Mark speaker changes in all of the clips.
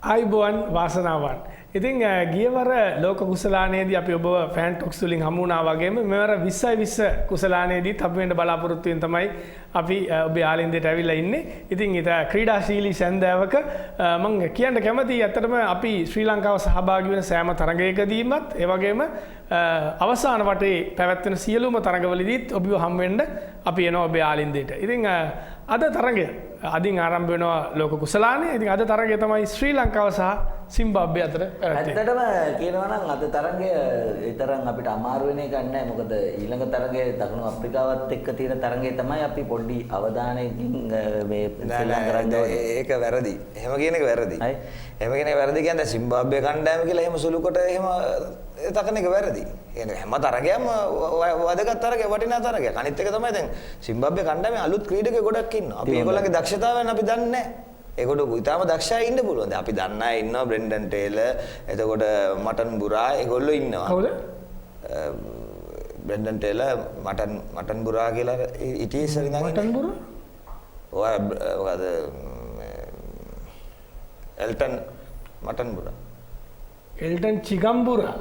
Speaker 1: ආයුබෝවන් වාසනාවන්. ඉතින් ගියවර ලෝක කුසලානයේදී අපි ඔබව ෆෑන් ටොක්ස් වලින් හමු වුණා වගේම මෙවර 20-20 කුසලානයේදීත් අපි වෙන්න බලාපොරොත්තු වෙන තමයි අපි ඔබේ ආලින්දයට ඇවිල්ලා ඉන්නේ. ඉතින් ඊට ක්‍රීඩාශීලී සැන්දෑවක මම කියන්න කැමතියි ඇත්තටම අපි ශ්‍රී ලංකාව සහභාගී වෙන සෑම තරගයකදීමත් ඒ වගේම අවසාන වටේ පැවැත්වෙන සියලුම තරගවලදීත් ඔබව හම් වෙන්න අපි එනවා ඔබේ ආලින්දයට. ඉතින් අද තරගය අදින් ආරම්භ වෙනවා ලෝක කුසලානය. ඉතින් අද තරගය තමයි ශ්‍රී ලංකාව සහ සිම්බාබ්වේ අතර පැවැත්වෙන්නේ.
Speaker 2: ඇත්තටම කියනවා නම් අද තරගය ඒ තරම් අපිට අමාරු වෙන එකක් නෑ. මොකද ඊළඟ තරගය දකුණු අප්‍රිකාවත් එක්ක තියෙන තරගය තමයි අපි පොඩි අවධානයකින් මේ සෙල්ලම් කරන්න ඕනේ.
Speaker 3: ඒක වැරදි. එහෙම කියන එක වැරදි. එහෙම කියන එක වැරදි කියන්නේ සිම්බාබ්වේ කණ්ඩායම කියලා එහෙම සුළු කොට එහෙම තකන එක වැරදි. ඒ කියන්නේ හැම තරගයක්ම වැදගත් තරගයක්, වටිනා තරගයක්. අනිත් එක තමයි දැන් සිම්බාබ්වේ කණ්ඩායමේ අලුත් ක්‍රීඩකයෝ ගොඩක් ඉන්නවා. අපි ඒගොල්ලන්ගේ දක්ෂතාවයන් අපි දන්නේ නැහැ. ඒගොල්ලෝ ඉතාම දක්ෂ අය ඉන්න පුළුවන්. දැන් අපි දන්න අය ඉන්නවා බ්‍රෙන්ඩන් ටේලර්, එතකොට මටන් බුරා ඒගොල්ලෝ ඉන්නවා.
Speaker 1: කවුද?
Speaker 3: බ්‍රෙන්ඩන් ටේලර්, මටන් බුරා කියලා හිටියේ ඉස්සර ඉඳන්.
Speaker 1: මටන් බුරා?
Speaker 3: ඔය මොකද එල්ටන් මටන් බුරා.
Speaker 1: එල්ටන් චිගම්බුරා.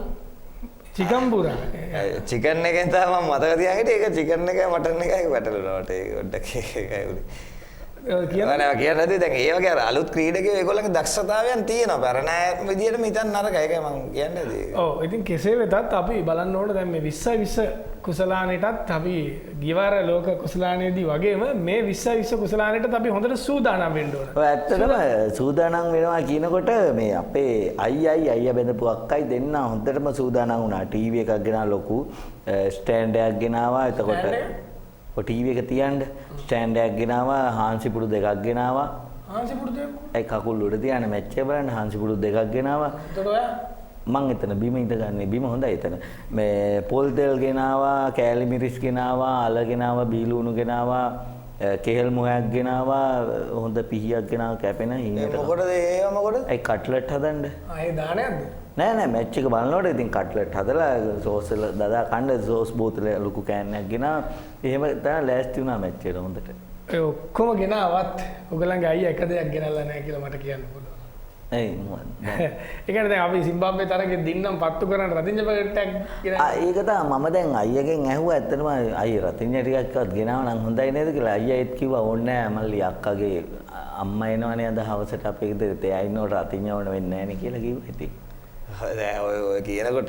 Speaker 1: චිගම්බුරා.
Speaker 3: චිකන් එකෙන් තමයි මම මතක තියාගෙන හිටියේ. ඒක චිකන් එකයි මටන් එකයි වැටලුණා මට. ඒක පොඩ්ඩක් ඒකයි උනේ. නෑ කියන්න නැති දැන් ඒ වගේ අර අලුත් ක්‍රීඩකයෝ ඒගොල්ලන්ගේ දක්ෂතාවයන් තියෙනවා. පරණ අය විදියටම හිතන්න නරකයි. ඒකයි මං කියන්නේ ඇති.
Speaker 1: ඔව් ඉතින් කෙසේ වෙතත් අපි බලන්න ඕන දැන් මේ 20-20 කුසලානෙටත් අපි ගියවර ලෝක කුසලානයේදී වගේම මේ 20-20 කුසලානෙටත් අපි හොඳට සූදානම් වෙන්න ඕන.
Speaker 2: ඔව් ඇත්තටම සූදානම් වෙනවා කියනකොට මේ අපේ අයියයි අයියා බැඳපු අක්කයි දෙන්න හොඳටම සූදානම් වුණා. ටීවී එකක් ගෙනා ලොකු ස්ටෑන්ඩ් එකක් ගෙනාවා. එතකොට ඔය ටීවී එක තියන්න ස්ටෑන්ඩ් එකක් ගෙනාවා, හාන්සි පුඩු දෙකක් ගෙනාවා.
Speaker 1: හාන්සි පුඩු දෙකක්?
Speaker 2: ඒ කකුල් උඩ තියන්න මැච් එක බලන්න හාන්සි පුඩු දෙකක් ගෙනාවා.
Speaker 1: එතකොට ඔයා
Speaker 2: මං එතන බිම ඉඳගන්නේ, බිම හොඳයි එතන. මේ පොල් තෙල් ගෙනාවා, කෑලි මිරිස් ගෙනාවා, අල ගෙනාවා, බීලුණු ගෙනාවා, කෙහෙල් මොහයක් ගෙනාවා, හොඳ පිහියක් ගෙනාවා කැපෙන හීනට.
Speaker 3: මොකටද ඒවා මොකටද?
Speaker 2: ඒ කට්ලට් හදන්න.
Speaker 1: ආ ඒ දානයක්ද?
Speaker 2: නෑ නෑ මැච් එක බලනකොට ඉතින් කට්ලට් හදලා සෝස් වල දදා කන්න සෝස් බෝතල ලොකු can එකක් ගෙනාවා. එහෙම තමයි ලෑස්ති වුණා මැච් එකට හොඳට.
Speaker 1: ඒ ඔක්කොම ගෙනාවත් ඔයගලන්ගේ අයියා එක දෙයක් ගෙනල්ලා නෑ කියලා මට කියන්න පුළුවන්.
Speaker 2: ඇයි මොකද?
Speaker 1: ඒ කියන්නේ දැන් අපි සිම්බාබ්වේ තරගෙ දින්නම් පත්තු කරන්න රතිඤ්ඤ පැකට් එකක් ගෙනා.
Speaker 2: ආ ඒක තමයි මම දැන් අයියාගෙන් ඇහුවා ඇත්තටම අයියා රතිඤ්ඤ ටිකක්වත් ගෙනාව නම් හොඳයි නේද කියලා. අයියා ඒත් කිව්වා ඕනේ නෑ මල්ලි අක්කගේ අම්මා එනවනේ අද හවසට අපේ ගෙදරට එයා ඉන්නකොට රතිඤ්ඤ ඕන වෙන්නේ නෑනේ කියලා කිව්වා ඉතින්.
Speaker 3: දැන් ඔය ඔය කියනකොට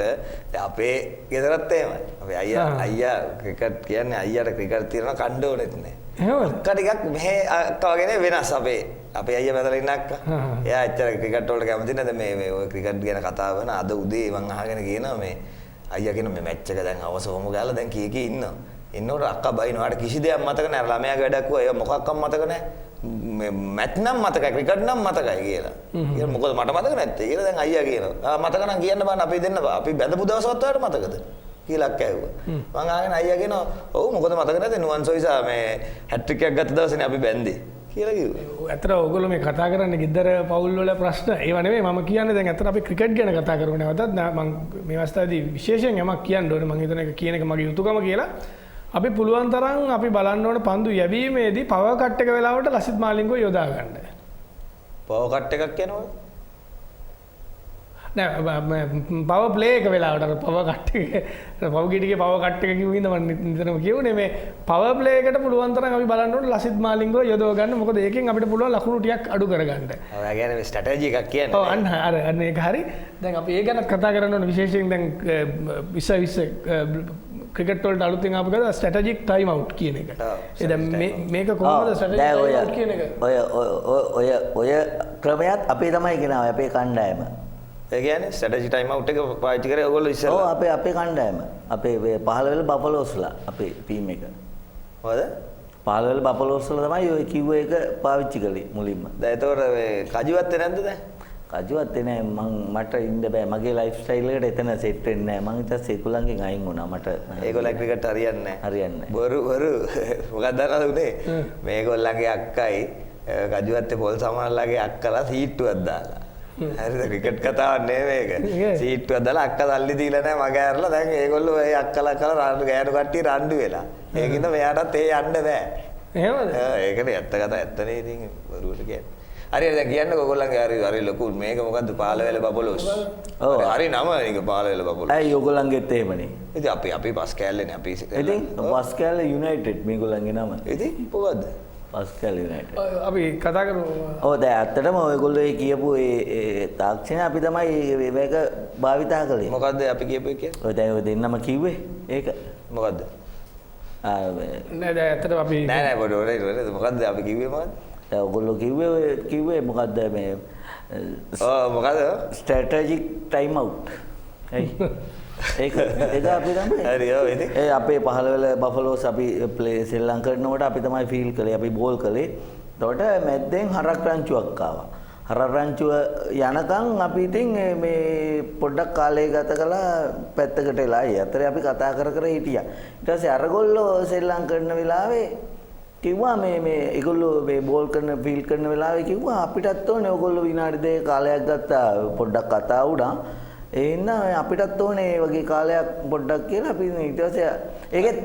Speaker 3: දැන් අපේ ගෙදරත් එහෙමයි. අපේ අයියා අයියා ක්‍රිකට් කියන්නේ අයියාට ක්‍රිකට් තියෙනවා කණ්ඩ ඕනෙත් නෑ.
Speaker 1: එහෙමද?
Speaker 3: අක්කා ටිකක් මෙහෙ අක්කා වගේ නේ වෙනස් අපේ. අපේ අයියා බැදලා ඉන්න අක්කා. එයා එච්චර ක්‍රිකට් වලට කැමති නෑ. දැන් මේ මේ ඔය ක්‍රිකට් ගැන කතා කරන අද උදේ මං අහගෙන කියනවා මේ අයියා කියන මේ මැච් එක දැන් හවස කොහොම ගාලා දැන් කී කී ඉන්නවා. ඉන්නකොට අක්කා බයිනවා. අර කිසි දෙයක් මතක නෑ. අර ළමයාගේ වැඩක් වුණා. ඒවා මොකක්වත් මතක නෑ. මේ මැච් නම් මතකයි ක්‍රිකට් නම් මතකයි කියලා. කියලා මොකද මට මතක නැත්තේ කියලා දැන් අයියා කියනවා. ආ මතක නම් කියන්න බෑ අපි දෙන්න බෑ. අපි බැඳපු දවසවත් ඔයාලට මතකද? කියලා අක්කා ඇහුවා. මං ආගෙන අයියා කියනවා ඔව් මොකද මතක නැත්තේ නුවන් සොයිසා මේ හැට්‍රික් එකක් ගත්ත දවසේනේ අපි බැන්දේ කියලා කිව්වා.
Speaker 1: ඇත්තට ඔයගොල්ලෝ මේ කතා කරන්නේ ගෙදර පවුල් වල ප්‍රශ්න ඒවා නෙමෙයි මම කියන්නේ දැන් ඇත්තට අපි ක්‍රිකට් ගැන කතා කරමු නැවතත් මං මේ අවස්ථාවේදී විශේෂයෙන් යමක් කියන්න ඕනේ. මං හිතන එක කියන එක මගේ යුතුයකම කියලා. අපි පුළුවන් තරම් අපි බලන්න ඕන පන්දු යැවීමේදී පවර් කට් එක වෙලාවට ලසිත් මාලිංගව යොදා ගන්න.
Speaker 3: පවර් කට් එකක් කියනවද?
Speaker 1: නෑ පවර් ප්ලේ එක වෙලාවට අර පවර් කට් එක අර පව් ගිටිගේ පවර් කට් එක කිව්ව හින්දා මම නිතරම කියුනේ මේ පවර් ප්ලේ එකට පුළුවන් තරම් අපි බලන්න ඕන ලසිත් මාලිංගව යොදව ගන්න. මොකද ඒකෙන් අපිට පුළුවන් ලකුණු ටිකක් අඩු කරගන්න.
Speaker 3: ඔව් ඒ කියන්නේ මේ ස්ට්‍රැටජි එකක් කියන්නේ.
Speaker 1: ඔව් අන්න අර අන්න ඒක හරි. දැන් අපි ඒ ගැනත් කතා කරන්න ඕන විශේෂයෙන් දැන් 20-20 ක්‍රිකට් වලට අලුතෙන් ආපු ගාන ස්ට්‍රැටජික් ටයිම් අවුට් කියන එක. ඒ දැන් මේක කොහොමද ස්ට්‍රැටජික් ටයිම් අවුට් කියන එක?
Speaker 2: ඔය ඔය ඔය ක්‍රමයක් අපේ තමයි ගෙනාවේ අපේ කණ්ඩායම.
Speaker 3: ඒ කියන්නේ ස්ට්‍රැටජි ටයිම් අවුට් එක පාවිච්චි කරේ ඔයගොල්ලෝ ඉස්සෙල්ලා.
Speaker 2: ඔව් අපේ අපේ කණ්ඩායම. අපේ 15 වෙල බෆලෝස්ලා අපේ ටීම් එක.
Speaker 3: මොකද?
Speaker 2: 15 වෙල බෆලෝස්ලා තමයි ඔය කිව්ව එක පාවිච්චි කළේ මුලින්ම.
Speaker 3: දැන් එතකොට මේ කජුවත්තේ නැද්ද දැන්?
Speaker 2: කජුවත්තේ නෑ මං මට ඉන්න බෑ මගේ ලයිෆ් ස්ටයිල් එකට එතන සෙට් වෙන්නේ නෑ මං ඊට පස්සේ ඒගොල්ලන්ගෙන් අයින් වුණා මට.
Speaker 3: ඒගොල්ලන් ක්‍රිකට් හරියන්නේ නෑ.
Speaker 2: හරියන්නේ නෑ.
Speaker 3: බොරු බොරු මොකක්ද දන්නවද උනේ? මේගොල්ලන්ගේ අක්කයි කජුවත්තේ පොල් සමනලාගේ අක්කලා සීට්ටුවක් දාලා. හරිද ක්‍රිකට් කතාවක් නෙමෙයි මේක. සීට්ටුවක් දාලා අක්කා සල්ලි දීලා නෑ මග ඇරලා දැන් ඒගොල්ලෝ ඒ අක්කලා අක්කලා රණ්ඩු ගෑනු කට්ටිය රණ්ඩු වෙලා. ඒකින්ද මෙයාටත් ඒ යන්න බෑ.
Speaker 1: එහෙමද?
Speaker 3: ඒකනේ ඇත්ත කතා ඇත්තනේ ඉතින් බොරුවට කියන්නේ. හරි දැන් කියන්නකෝ ඔයගොල්ලන්ගේ හරි හරි ලොකු මේක මොකද්ද පාලවැල බබලොස්. ඔව් හරි නම මේක පාලවැල බබලොස්.
Speaker 2: ඇයි ඔයගොල්ලන්ගෙත් එහෙමනේ?
Speaker 3: ඉතින් අපි අපි පස් කෑල්ලේනේ අපි.
Speaker 2: ඉතින් පස් කෑල්ල යුනයිටඩ් මේගොල්ලන්ගේ නම.
Speaker 3: ඉතින් මොකද්ද?
Speaker 2: පස් කෑල්ල යුනයිටඩ්.
Speaker 1: අපි කතා කරමු.
Speaker 2: ඔව් දැන් ඇත්තටම ඔයගොල්ලෝ ඒ කියපු ඒ තාක්ෂණය අපි තමයි මේක භාවිතා කළේ.
Speaker 3: මොකද්ද අපි කියපු එක කියන්නේ?
Speaker 2: ඔය දැන් ඔය දෙන්නම කිව්වේ ඒක.
Speaker 3: මොකද්ද?
Speaker 1: නෑ දැන් ඇත්තටම අපි
Speaker 3: නෑ නෑ පොඩි ඔය මොකද්ද අපි කිව්වේ මොකද්ද?
Speaker 2: දැන් ඔයගොල්ලෝ කිව්වේ ඔය කිව්වේ මොකද්ද මේ
Speaker 3: ඔව් මොකද්ද?
Speaker 2: Strategic time out. ඇයි? ඒක ඒක අපි තමයි.
Speaker 3: හරි ඔව් ඉතින්.
Speaker 2: ඒ අපේ පහළවල බෆලෝස් අපි ප්ලේ සෙල්ලම් කරනකොට අපි තමයි ෆීල් කළේ අපි බෝල් කළේ. එතකොට මැද්දෙන් හරක් රංචුවක් ආවා. හරක් රංචුව යනකම් අපි ඉතින් මේ පොඩ්ඩක් කාලය ගත කළා පැත්තකට වෙලා. ඒ අතරේ අපි කතා කර කර හිටියා. ඊට පස්සේ අරගොල්ලෝ සෙල්ලම් කරන වෙලාවේ කිව්වා මේ මේ ඒගොල්ලෝ මේ බෝල් කරන ෆීල් කරන වෙලාවේ කිව්වා අපිටත් ඕනේ ඔයගොල්ලෝ විනාඩි දෙක කාලයක් ගත්තා පොඩ්ඩක් කතා වුණා. ඒ හින්දා අපිටත් ඕනේ මේ වගේ කාලයක් පොඩ්ඩක් කියලා අපි ඊට පස්සේ ඒකෙත්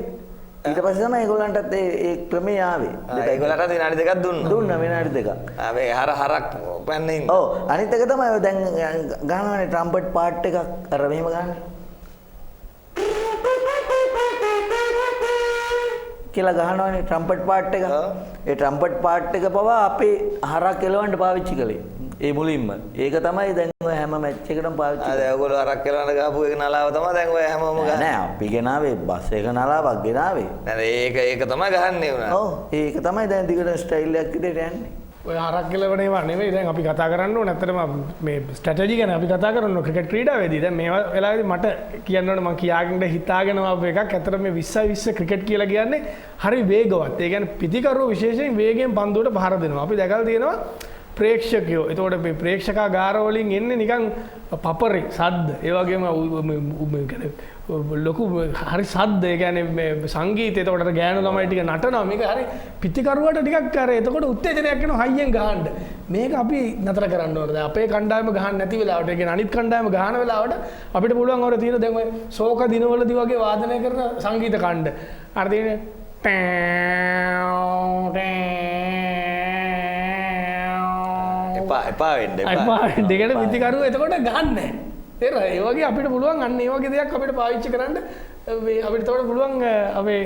Speaker 2: ඊට පස්සේ තමයි ඒගොල්ලන්ටත් ඒ ඒ ක්‍රමේ ආවේ.
Speaker 3: ඒගොල්ලන්ටත් විනාඩි දෙකක් දුන්නා.
Speaker 2: දුන්නා විනාඩි දෙකක්.
Speaker 3: ආ මේ හර හරක් පැන්න ඉන්න.
Speaker 2: ඔව් අනිත් එක තමයි ඔය දැන් ගහනවානේ ට්‍රම්පට් පාට් එකක් අර මෙහෙම ගහන්නේ. කියලා ගහනවානේ ට්‍රම්පට් පාට් එක. ඒ ට්‍රම්පට් පාට් එක පවා අපේ හරක් එලවන්න පාවිච්චි කළේ. ඒ මුලින්ම. ඒක තමයි දැන් ඔය හැම මැච් එකකටම පාවිච්චි
Speaker 3: කරන්නේ. ආ දැන් ඔයගොල්ලෝ හරක් එලවන්න ගහපු එක නලාව තමයි දැන් ඔය හැමෝම ගහන්නේ.
Speaker 2: නෑ අපි ගෙනාවේ බස් එක නලාවක් ගෙනාවේ.
Speaker 3: නෑ ඒක ඒක තමයි ගහන්නේ උනා.
Speaker 2: ඔව් ඒක තමයි දැන් දිගට ස්ටයිල් එකක් විදිහට යන්නේ.
Speaker 1: ඔය හරක් එලවන ඒවා නෙවෙයි දැන් අපි කතා කරන්න ඕන. ඇත්තටම මේ ස්ට්‍රැටජි ගැන අපි කතා කරන්න ඕන ක්‍රිකට් ක්‍රීඩාවේදී. දැන් මේ වෙලාවේදී මට කියන්න ඕන මං කියාගෙන හිතාගෙන ආපු එකක්. ඇත්තටම මේ 20-20 ක්‍රිකට් කියලා කියන්නේ හරි වේගවත්. ඒ කියන්නේ පිතිකරුවෝ විශේෂයෙන් වේගයෙන් පන්දුවට පහර දෙනවා. අපි දැකලා තියෙනවා ප්‍රේක්ෂකයෝ. එතකොට මේ ප්‍රේක්ෂකාගාර වලින් එන්නේ නිකන් පපරේ සද්ද. ඒ වගේම මේ කියන්නේ ලොකු හරි සද්ද. ඒ කියන්නේ මේ සංගීතය. එතකොට අර ගෑනු ළමයි ටික නටනවා. මේක හරි පිතිකරුවට ටිකක් අර එතකොට උත්තේජනයක් එනවා හයියෙන් ගහන්න. මේක අපි නතර කරන්න ඕනේ. දැන් අපේ කණ්ඩායම ගහන්න නැති වෙලාවට, ඒ කියන්නේ අනිත් කණ්ඩායම ගහන වෙලාවට අපිට පුළුවන් අර තියෙන දැන් ඔය ශෝක දිනවලදී වගේ වාදනය කරන සංගීත කණ්ඩ. අර තියෙන
Speaker 3: එපා එපා වෙන්න එපා.
Speaker 1: එපා වෙන්න. ඒ කියන්නේ පිතිකරුවෝ එතකොට ගහන්නේ නැහැ. තේරෙනවද? ඒ වගේ අපිට පුළුවන් අන්න ඒ වගේ දෙයක් අපිට පාවිච්චි කරන්න මේ අපිට එතකොට පුළුවන් අපේ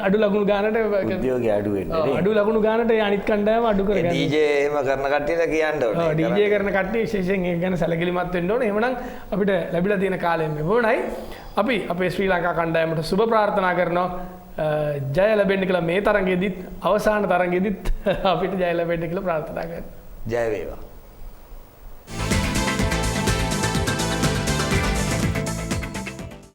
Speaker 1: අඩු ලකුණු ගානට
Speaker 2: උද්‍යෝගය අඩු වෙන්න නේ.
Speaker 1: අඩු ලකුණු ගානට ඒ අනිත් කණ්ඩායම අඩු කරගන්න.
Speaker 3: DJ එහෙම කරන කට්ටියට කියන්න ඕනේ.
Speaker 1: ඔව් DJ කරන කට්ටිය විශේෂයෙන් ඒක ගැන සැලකිලිමත් වෙන්න ඕනේ. එහෙමනම් අපිට ලැබිලා තියෙන කාලය මෙවණයි. අපි අපේ ශ්‍රී ලංකා කණ්ඩායමට සුබ ප්‍රාර්ථනා කරනවා. ජය ලැබෙන්න කියලා මේ තරඟෙදිත් අවසාන තරඟෙදිත් අපිට ජය ලැබෙන්න කියලා ප්‍රාර්ථනා කරනවා.
Speaker 3: ජය වේවා.